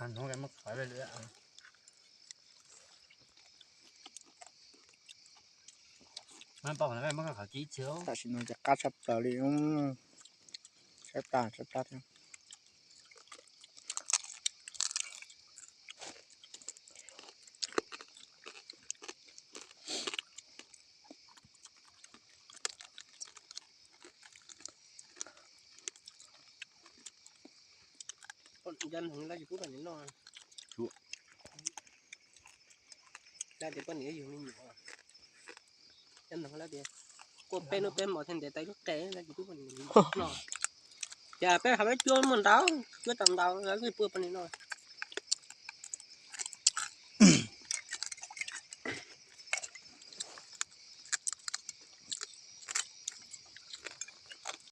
Hnub muab qhov lwm, muab qhov ci txhia. Tam sim no ces qab tshaj plaws li, saib tag saib tag thiab. Nyob nws lawv tsis pub poj niam noj. Lawv tias poj niam yug me nyuam, nyob nws lawv tias quaj peb hnub peb hmo thiaj ntev tau ib lub qe, lawv tsis pub poj niam noj. Ces peb ho peb cuab muaj ntau, cuab tau ntau lawv thiaj pub poj niam noj.